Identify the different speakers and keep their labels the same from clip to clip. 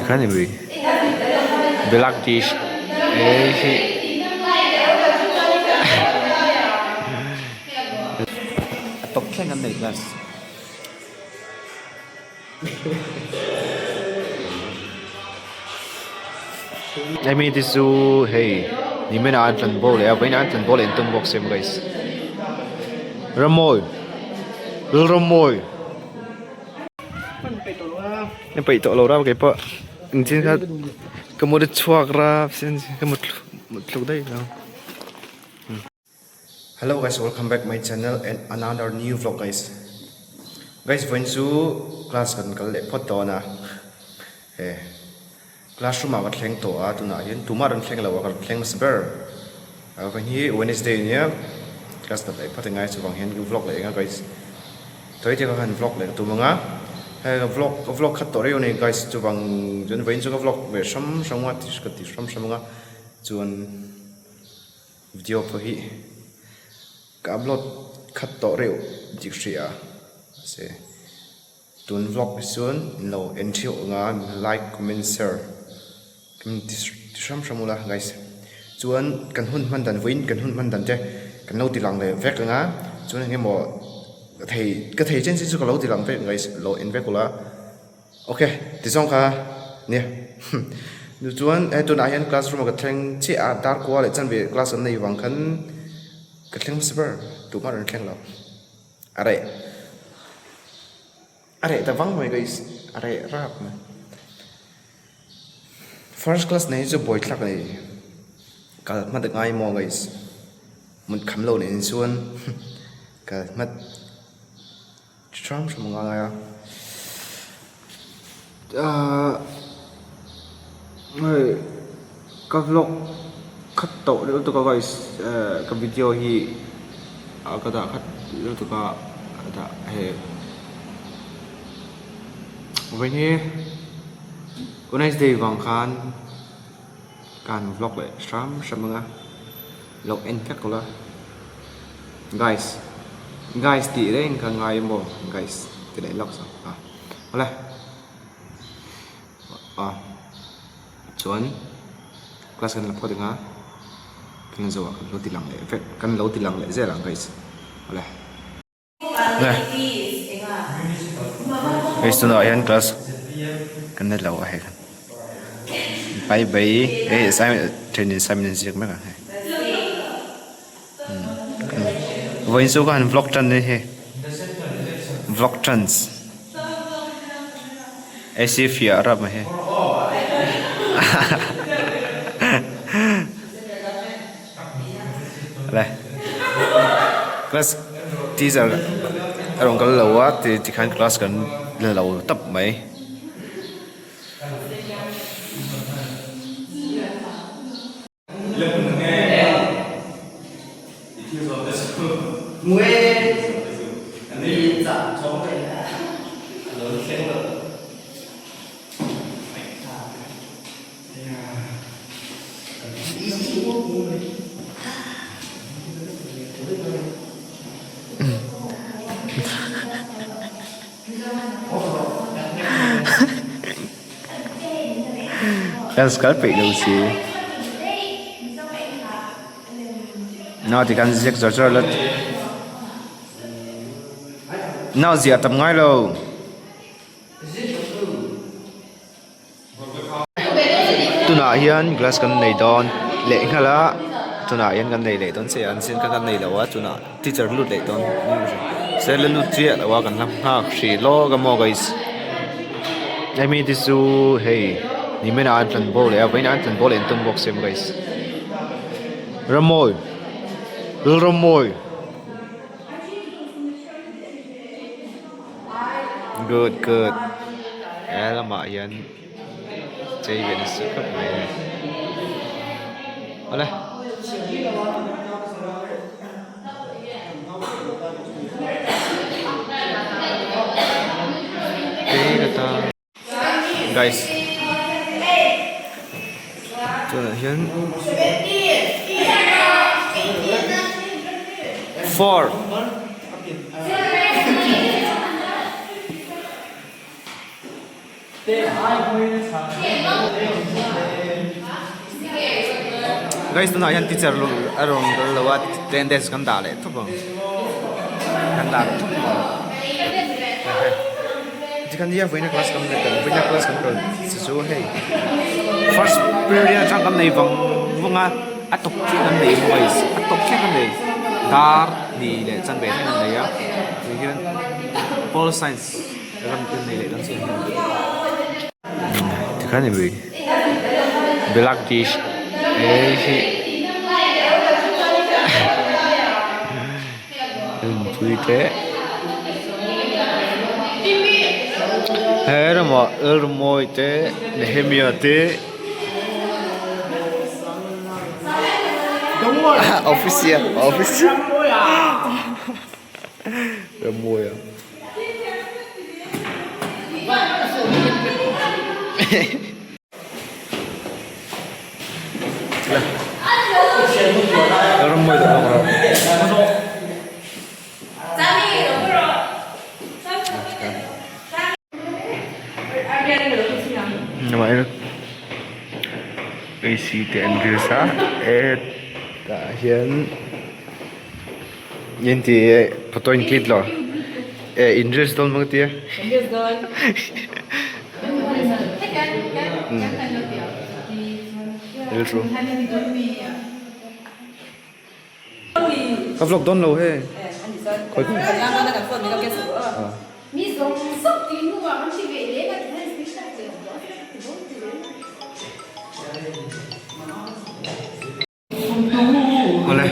Speaker 1: kha ni mai black dish hei hi a tawp thleng an nei class. Hemi te chu hei nimin ah an tlan bo leh a vawiin ah an tlan bo leh an tum bawk sia maw guys Rammawi Lalrammawi. Ka peih tawh lo rap keipawh engtin kha ka mut a chhuak rap sin ka mut mut thluk daih lo. Hello guys welcome back my channel and another new vlog guys guys vawiin chu class kan kal leh phawt dawn a he classroom ah ka thleng tawh a tunah hian tumah rawn thleng lo a ka rawn thleng hmasa ber vawiin hi Wednesday ania class kan leh phawt a ngai chuvang hian vlog leh eng a guys. Tawi te ka han vlog leh ka tum ang a, hei ka vlog ka vlog khat tawh reuh a ni guys chuvang chuan vawiin chu ka vlog ve hram hram a ka ti hram hram ang a chuan video pawh hi ka upload khat tawh reuh tih hria mahse tun vlog hi chuan in lo en theuh ang a like comment share ti hram hram ula guys chuan kan hun hman dan vawiin kan hun hman dan te kan lo ti lang leh vek ang a chuan eng emaw ka thei ka thei chen chen chu ka lo ti lang vek ang guys lo en vek ula ok ti zawng kha nia chuan he tunah hian classroom ah ka thleng chiah a dar kua leh chanve class an nei vang khan ka thleng hmasa ber tumah rawn thleng lo a reh. A reh ta vang mai guys a reh rap mai first class nei hi chu buai thlak a ni kal hmat a ngai maw guys mut kham lo nen chuan kal hmat chi hrang hrang a ngai a ahh hei ka vlog khat tawh lutuk a guys ehh ka video hi ka dah khat lutuk a ka dah hei vawiin hi Wednesday vang khan ka han vlog leh hram hram ang a lo en vek ula guys guys tih reng kha ngai maw guys ti leh lawk zawk a awle a chuan class kan la phawt ang a kan la zawh ah kan lo ti lang leh vek kan lo ti lang leh zel ang guys awle. Guys tunah hian class kan la lo a hei bye bye hei assignment training assignment an ziak mek a hei vawiin chu ka han vlog tan a ni hei vlog chance. AC fiah rap mai hei le class teacher a rawn kal lo a ti tikhan class kan la lo tawp mai. Class kal peih lo si nau ti khan ziak zawr zawr la nau ziah tam ngai lo. Tunah hian glass kan nei dawn leh nghal a tunah hian kan nei leh dawn che a an sin kha kan nei lo a tunah teacher lut leh dawn se la lut chiah lo a kan la nghak hrih lawk a maw guys hemi te chu hei nimin ah an tlan bo leh a vawiin ah an tlan bo leh an tum bawk sia maw guys Rammawi Lalrammawi. Good good he lamah hian chei ve nasa khawp mai a ni awle. Guys tunah hian 4 Guys tunah hian teacher a rawn kal lo a attendance kan dah leh thawp ang kan dah leh thawp ang tikhan nia vawiina class kan nei vawiina class kan kal che chu hei first period atang kan nei vang vang a a tawp thleng kan nei guys a tawp thleng kan nei dar hnih leh chanve thleng kan nei a tihian pol science ram kan nei leh dawn chiah a ni tikhan ni mai black dish hei hi rinpui te he ramah Lalrumawi te Nehemia te official official Ramawia. AC te an ril sa hetah hian Inti photo in click lo e in reels dawn bawk tia reels ru ka vlog dawn lo he khawi Awle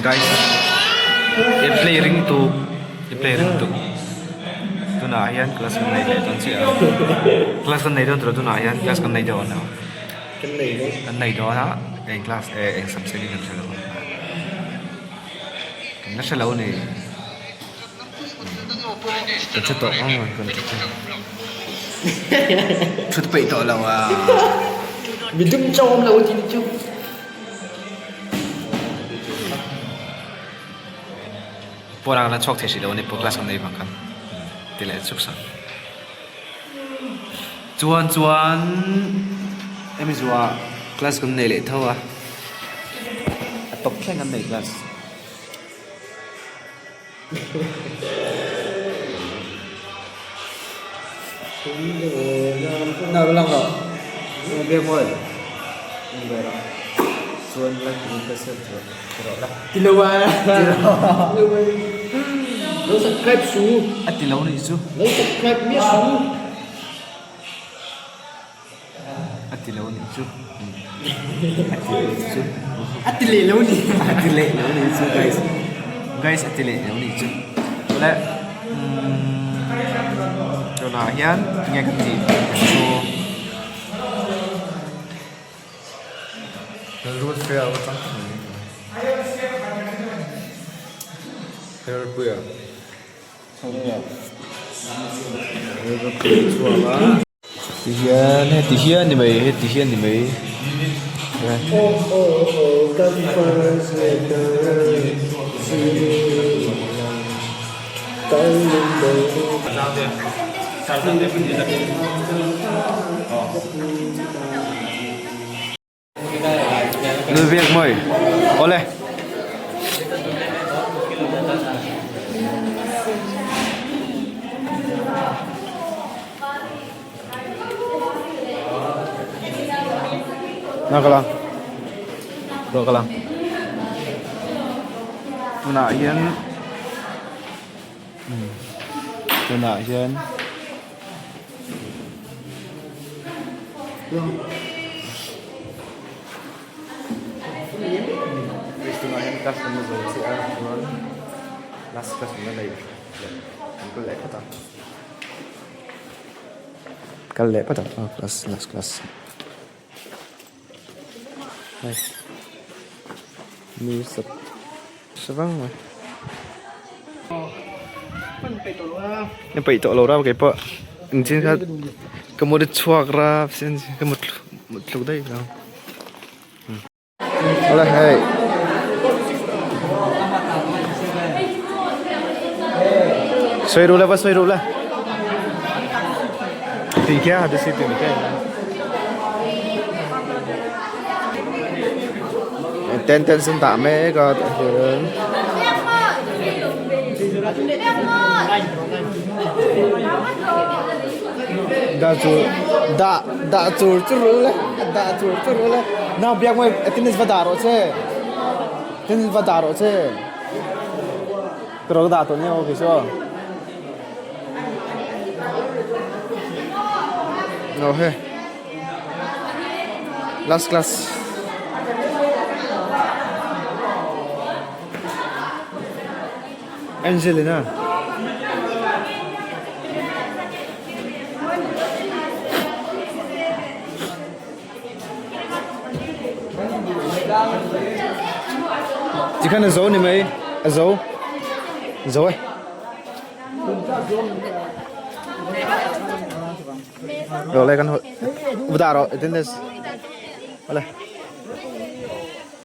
Speaker 1: guys i play ring tu i play ring tu tunah hian class kan nei leh dawn chiah a class kan nei dawn tawh tunah hian class kan nei dawn a kan nei dawn a eng class eh eng subject nge kan hre lo kan la hre lo a ni kan hre tawh ang kan hre tawh. Thut peih tawh lo a.
Speaker 2: Midum chawm lo ti chu.
Speaker 1: Pawrang la chhuak thei si lo ani pawh class kan nei vang khan ti leh chuk sak. Chuan chuan hemi zuah class kan nei leh tho a. A tawp thleng kan nei class.
Speaker 2: Ti lo a Lo subscribe su
Speaker 1: A ti lo nih chu
Speaker 2: Lo subscribe miah su
Speaker 1: A ti lo nih chu A ti lo nih chu
Speaker 2: A ti leh lo nih
Speaker 1: A ti leh lo nih chu guys guys a ti leh lo nih chu le tunah hian tinge ka tih chu Lalruatpuia Ti hian heti hian ni mai heti hian ni mai Lulbiak mawi awle. Na kala rawh kala tunah hian tunah hian tunah hian class kan la zo chiah a chuan last class kan la nei leh kan kal leh phawt a kal leh phawt a class last class hei mi sat sa vang mai ka peih tawh lo rap keipawh engtin kha ka mut a chhuak rap ka mut thluk daih lo. Awle hei. Sawi ru la va sawi ru la. Tih khian hade si tih ni khian. Ten ten sen dah mek a tah hian. Dah chu dah dah chur chur rawh le dah chur chur rawh le nau biak mai attendance va dah rawh che attendance va dah rawh che ka rawh ka dah tawh nia aw kei chu aw. Aw he last class. Angelina. Tikhan a zo ni mai a zo zo e. Rồi lên căn hội. Dah rồi, attendance. Lên.